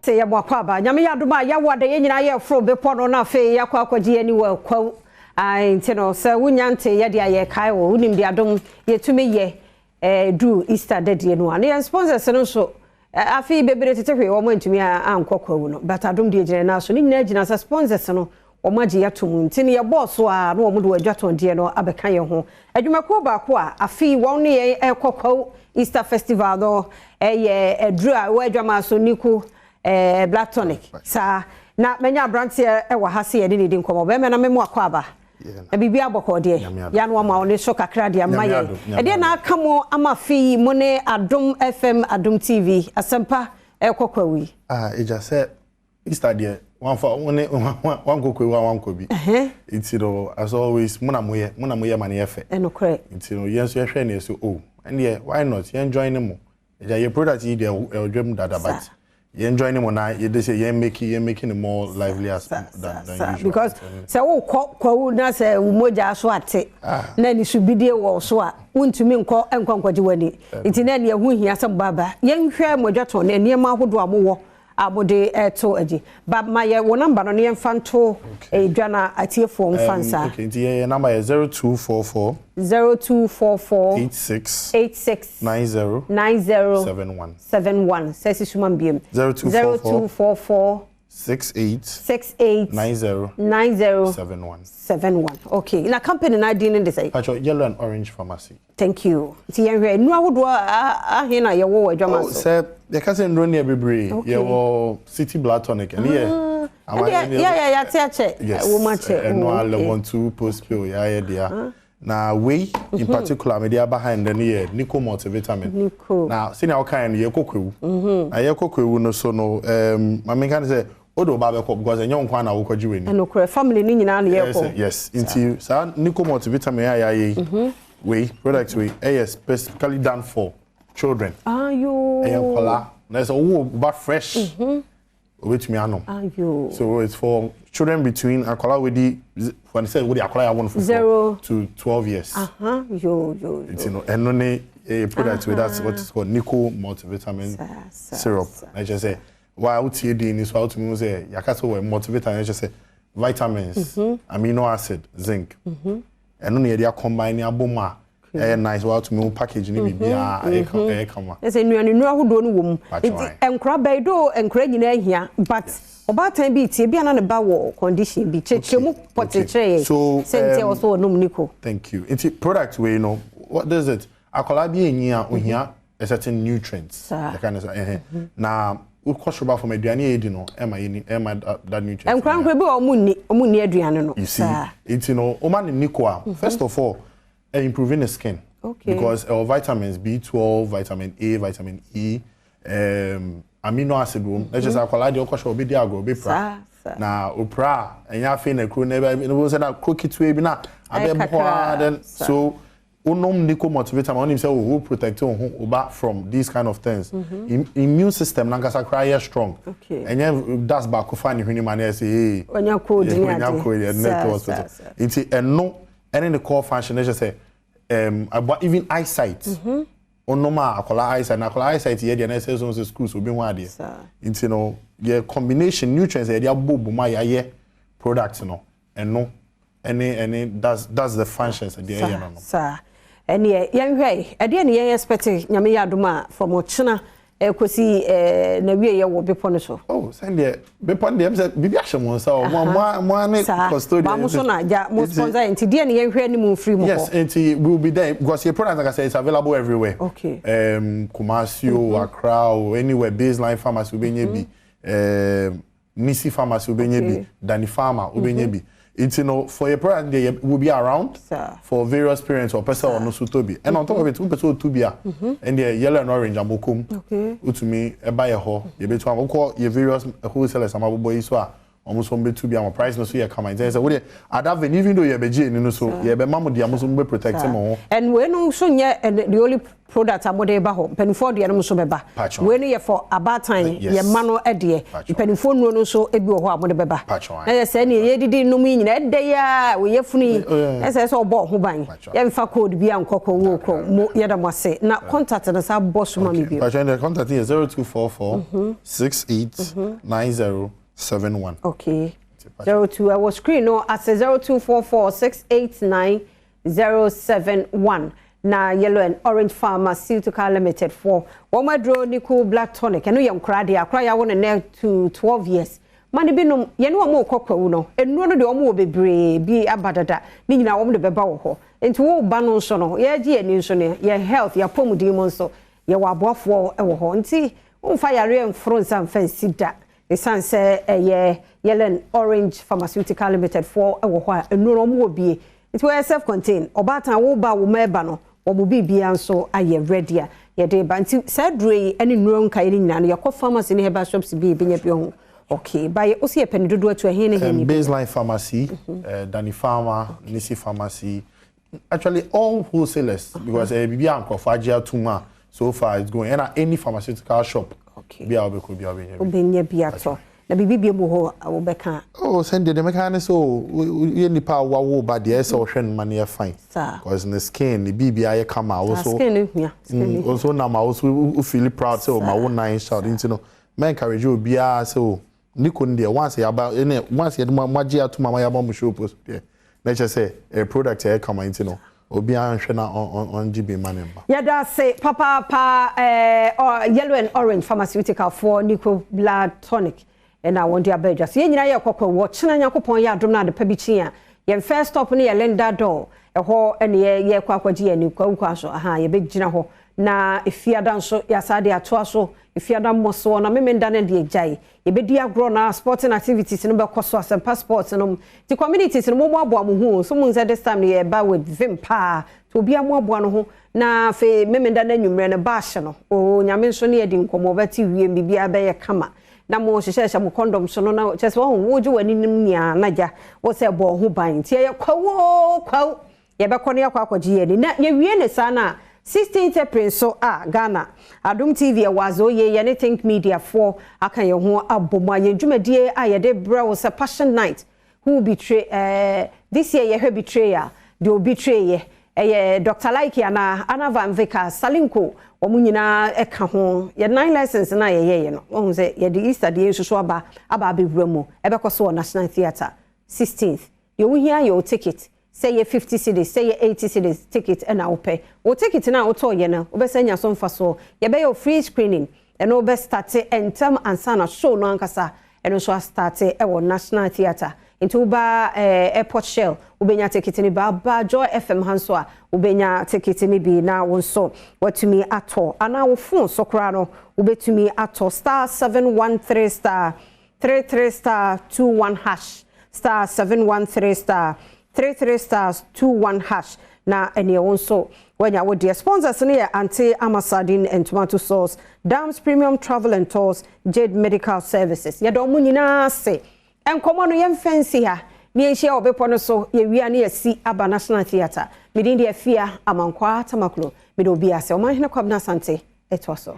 Sɛ yɛbɔ akɔ aba Nyame yɛ adom a, yɛawo ada yɛn nyinaa yɛreforo bepɔ no na afei yɛakɔ akɔgye yɛn ani wɔ Kwawu. Ae, nti no sɛ wonya nte yɛ deɛ a yɛrekae wo. Wonim deɛ adom yɛtumi yɛ ɛduru Easter dadie no a. Na yɛn sponsors no nso, afe yi bebree tete hwee wɔn antumi ankɔ Kwawu no. But adom deɛ gyina yɛn nan so. Ne nyinaa gyina sɛ sponsors no wɔn agye yɛn ato mu. Nti no yɛbɔɔ so ara na wɔn de wɔn adwatɔndeɛ no abɛka yɛn ho. Adwumakuo baako a afe yi wɔn ne yɛn rekɔ Kwawu Easter Festival no yɛ aduru a ɛwɔ Adwaman so, Niku Blood Tonic. Saa. Na manya aberanteɛ wɔ ha sɛ yɛne no redi nkɔmmɔ. Bɛrima na memo akɔ aba. Na biribiara bɔkɔɔ deɛ. Yɛ ano ama wo ne so kakra de ama yɛn. Ɛdeɛn na aka mo ama afe yi mo ne Adom FM, Adom TV, Asɛmpa rekɔ Kwawu yi? Ah, agya sɛ Easter deɛ wamfa wo ne wankɔ kwawu a wankɔ bi. Nti no as always mo na moyɛ mo na moyɛ ma no yɛ fɛ. Ɛnokorɛ. Nti no yɛn nso yɛhwɛ ne yɛsɛ oh ɛndeɛ why not yɛn join ne mo. Agya yɛ product yi deɛ ɛwɔ dwam dada but yɛn join ne mo na yɛde sɛ yɛn make yɛn make no more lively as than than usual. Because sɛ wokɔ kwawu na sɛ wo mogya so ate na anisobidie wɔ so a wontumi nkɔ nkɔ nkɔgye w'ani. Nti na ɛneɛ ɛho hia sɛ moba ba. Yɛnhwɛ mo adwatɔn ne nneɛma ahodoɔ a mowɔ a mode reto agyi. Ba ma yɛ wo number no na yɛmfa nto dwa na atiefoɔ mfa nsa. Okay, nti yɛ yɛ number yɛ 0244. 0244. 86. 86. 90. 90. 71. 71. Sɛ si suma mbiem. 0244. 0244. 68. 68. 90. 90. 71. 71. Okay. Na company na din ne de sɛ? Pacho, Yellow and Orange Pharmacy. Thank you. Nti yɛnhwɛ, nnuro ahodoɔ ahe na yɛwɔ wɔ adwama Oh, so? sɛ yɛka sɛ nnuro no yɛ bebree. Okay. Yɛwɔ City Blood Tonic, ɛno yɛ Ah, ɛdeɛ yɛ yɛ yɛate akyɛ. Yes, Ɛwɔ mu akyɛ. ɛno Oh, a okay. level 2 post pill yɛayɛ dea. Na wei in particular mede aba ha ndɛ no yɛ Nico multivitamin. Nico. Na sɛnea wokaeɛ no yɛkɔ Kwawu. Na yɛkɔ Kwawu no so no, ma menka ne sɛ wode wo ba bɛkɔ because ɛnyɛ wo nko ara na wokɔgye w'ani. Ɛnokorɛ, family no nyinaa na yɛkɔ. Yes, nti saa Nico multivitamin a yɛayɛ yi, wei product wei ɛyɛ specifically done for children. Ayo. Ɛyɛ nkɔlaa. Na sɛ wowɔ wo ba fresh, obetumi anom. Ayo. So it's for children between akwadaa wedi for sɛ wode akwadaa yɛ awo no foforɔ 0 to 12 years. Aha, yo yo yo. Nti no ɛno ne product wei, that's what is called Nico multivitamin Saa, saa, syrup. saa. Na kyerɛ sɛ wa wotie din ni so a wotumi hu sɛ yɛaka sɛ wɔ multivitamin, kyerɛ sɛ vitamins, amino acid, zinc. Ɛno na yɛde acombine ne abɔ mu a ɛyɛ nice wa wotumi hu package ne biribiara ɛyɛ kama. Ɛsɛ nnuane nnuro ahodoɔ no wɔ mu. Patro Nti aye. nkora bɛyi do nkora nyinaa hia, but ɔbaatan bi tie bi a na ne ba wɔ condition bi kyerɛkyerɛ mu pɔtee kyerɛ yɛn So, sɛ nti ɛwɔ so wɔnom Nico. Thank you. Nti product wei no, what does it? Akwadaa bi enyi a ohia a certain nutrients. Saa. Yɛka ne sɛ ɛhɛn. Na wokɔ soro ba fam, aduane a yɛdi no ɛma yɛni ɛma that nutrient. Nkora bi wɔ ɔmo nni aduane no. You see, Saa. nti no, woma ne Nico a, first of all, improving the skin. Because vitamins B12, vitamin A, vitamin E, amino acid wɔ mu. Na kyerɛ sɛ akwadaa deɛ ɔkɔhyɛ ɔbɛdi agorɔ, ɔbɛpira. Saa, saa. Na opira a, ɛnyɛ afei na kuro na ɛbɛ ɛbɛ sɛ na kuro ketewa bi na Ayɛ abɛbɔ hɔ kakra, a then saa. So wonom Nico multivitamin, wonim sɛ wo protect wo ho wo ba from these kind of things. Immune system nankasa koraa yɛ strong. Ɛnyɛ dust baako fa ne hwene mu a na ɛsɛ ee. Wanya cold ne Wanya ade. cold, ɛno Saa, kɔ saa, hospital. saa. Nti ɛno ɛne ne core function ne kyerɛ sɛ aboa even eyesight. Wonom a akwadaa eyesight na akwadaa eyesight yɛ deɛ na ɛsɛ sɛ schools obi ho adeɛ. Saa. Nti no yɛ combination nutrients a yɛde abɔ bom a yɛayɛ product no, ɛno ɛne that's the functions deɛ ɛyɛ no. Saa ɛneɛ yɛnhwɛ ɛdeɛ ne yɛn expect Nyame yɛ adom a from ɔkyena ɛkɔsi na wie yɛ wɔ bepɔ no so. Oh, sɛndeɛ bepɔ no deɛ sɛ biribi ahyɛ mo nsa o, mo ne custodian. Ba mo so na gya mo sponsor, nti deɛ ne yɛnhwɛ anim mfiri mo hɔ? Yes, nti we will be there because your product, like I said, is available everywhere. Kumasi o, Accra o, anywhere, Baseline Pharmacy wobɛnya bi, Nisi Pharmacy wobɛnya bi, Dani Pharma wobɛnya bi. Nti no for your product deɛ will be around for various parents ɔpɛ sɛ ɔno so tɔ bi. Ɛna on top of it, wopɛ sɛ ɔtu bi a, ɛndeɛ Yellow and Orange amokom. Wotumi ɛba yɛ hɔ, yɛbɛtu ama wokɔ yɛ various wholesalers amabobɔ yi so a Ɔmo nso ɔmo bɛtu bi ama price no so yɛ kama. Nti sɛ wodeɛ ada venue, even though yɛbɛgye ani no so, yɛbɛma mo deɛ mo nso mo bɛ protect mo ho. And wei no nso nyɛ the only product a mode ba hɔ. Mpanimfoɔ deɛ no nso bɛba. Patro. Wei no yɛ for abaatan. Yes. Yɛ mma no deɛ. Patro. Mpanimfoɔ nnuro no nso bi wɔ hɔ a mode bɛba. Patro. Na yɛ sɛ ne yɛdidi nom yi nyinaa ɛdɛ yi a wɔyɛ funu yi, ɛsɛ sɛ ɔbɔ ho ban. Patro. Yɛmfa code bi ankɔkɔ wo kɔ mo. Yɛda mo ase na contact no sa bɔ so ma me bio. Patro, the contact yɛ 0244 68 90 71. Okay, 02 ɛwɔ screen no ase, 0244 689 071. Na Yellow and Orange Pharmaceutical Limited for wɔn aduro Nico Black Tonic, ɛno yɛ nkora deɛ, akora yɛawo ne nɛ to 12 years ma ne binom. Yɛne wɔn rekɔ kwawu no, nnuro no deɛ wɔn wɔ bebree bi aba dada ne nyinaa wɔn de bɛba wɔ hɔ. Nti wɔreba no nso no, yɛregye yɛn ani nso no, yɛn health, yɛn apɔmuden mu nso, yɛwɔ aboafoɔ wɔ hɔ. Nti wɔmfa yareɛ mforo nsa mfa nsi da, ɛsiane sɛ ɛyɛ Yellow and Orange Pharmaceutical Limited foɔ wɔ hɔ a nnuro no wɔn wɔ bie. Nti wɔyɛ self contained. Ɔbaatan woba, wo mma ɛba no, wɔn mo biribiara nso ayɛ ready a yɛde ba. Nti saa duro yi ne nnuro nkaeɛ no nyinaa no, yɛkɔ pharmacy ne herbal shops bi, ebi nya bi ho. Okay, ba yɛ osi yɛpɛ ne dodoɔ atu ɛhe ne he ne bi? Baseline Pharmacy, Danny Pharma, Nisi Pharmacy, actually all wholesalers, because bibi a nkurɔfoɔ agye atum a so far it's going, ɛna any pharmaceutical shop bi a wobɛkɔ bi a wobɛnya bi. Wobɛnya bi atɔ. Na biribi bi mu hɔ a wobɛka? Oh, sɛ deɛ mɛka ne sɛ o woyɛ nipa a wawo ba deɛ, ɛsɛ sɛ ɔhwɛ no ma no yɛ fine. Because ne skin ne biribi ayɛ kama a wo so skin no hia, skin no wo so nam a wo so wo feel proud sɛ o ma wo nine child. Nti no mɛ encourage obiara sɛ o Nico no deɛ, once yaba ɛne once yɛde mo agye atum ama yaba mo show post deɛ, na kyerɛ sɛ ɛyɛ product a ɛyɛ kama. Nti no obiara nhwɛ na ɔngye bi ma ne mma. Yɛda ase papaapa. Yellow and Orange Pharmaceutical foɔ Nico Blood Tonic ɛna wɔn de aba adwa so. Yɛn nyinaa yɛ kɔkɔ wɔ kyena. Nyankopɔn yɛ adom no ade pa bi kyi a, yɛn first stop no yɛ Linda Dor. Ɛhɔ ɛne yɛ yɛkɔ akɔgye yɛn ani kwawu so aha. Yɛbɛgyina hɔ na efiada nso yɛasa de atoa so. Efiada mmɔsoɔ na memenda no deɛ gyae, yɛbɛdi agorɔ na sporting activities no bɛkɔ so, Asɛmpa sports no. Nti communities no, mommoaboa mo ho so mu sɛ this time no yɛba with vim paa. Nti obiara moaboa no ho na afei memenda no anwummerɛ no baahye no o Nyame nso ne yɛdi nkɔmmɔ bɛte wiem, biribiara bɛyɛ kama na mo hyehyɛhyɛ mo condom so no na kyerɛ sɛ wɔn wogye w'ani nim nea na gya wɔ sɛ bɔ ho ban. Nti ɛyɛ kwawo kwawo, yɛbɛkɔ no, yɛkɔ akɔgye yɛn ani na yɛwie ne saa. Na 16th April nso a, Ghana Adom TV ɛwɔ adze oye, yɛne Think Media foɔ aka yɛn ho abɔ mu a yɛn dwumadie a yɛde brɛ wo sɛ Passion Night, Who Betray. This year yɛhwɛ betrayal deɛ, obi betray yɛ ɛyɛ Dr Like anaa Anna Van Vicker Salinko, wɔn nyinaa ɛka ho. Yɛ nine lessons na yɛyɛyɛ no, wɔn sɛ yɛde Easter deɛ nso so aba abɛwura mu. Ɛbɛkɔ so wɔ National Theatre 16th. Deɛ wohia yɛ o ticket, sɛ yɛ 50 cedis, sɛ yɛ 80 cedis ticket ɛna wopɛ. Wo ticket no a wotɔɔ yɛ no, wobɛsɛ nya so mfa soɔ. Yɛbɛyɛ o free screening, ɛno wobɛ start ntɛm ansa na show no ankasa ɛno nso a start ɛwɔ National Theatre. Nti woba Airport Shell, wobɛnya ticket no bi. Aba Joy FM ha nso a, wobɛnya ticket no bi na wo nso watumi atɔ, anaa wo phone so koraa no wobɛtumi atɔ *713*33*21#, *713*33*21# na ɛneɛ wo nso wanya wo deɛ. Sponsors no yɛ Ante Ama Sardine and Tomato Sauce, Dams Premium Travel and Tours, Jade Medical Services. Yɛda ɔmo nyinaa ase. Nkɔmmɔ no yɛmfa nsi ha ne yɛnhyia wɔ bepɔ no so. Yɛwia ne yɛsi aba National Theatre. Medin deɛ Afia Amankwaa Tamaklo. Mede obi ase. Ɔmanhene Kwabena Asante ɛtoa so.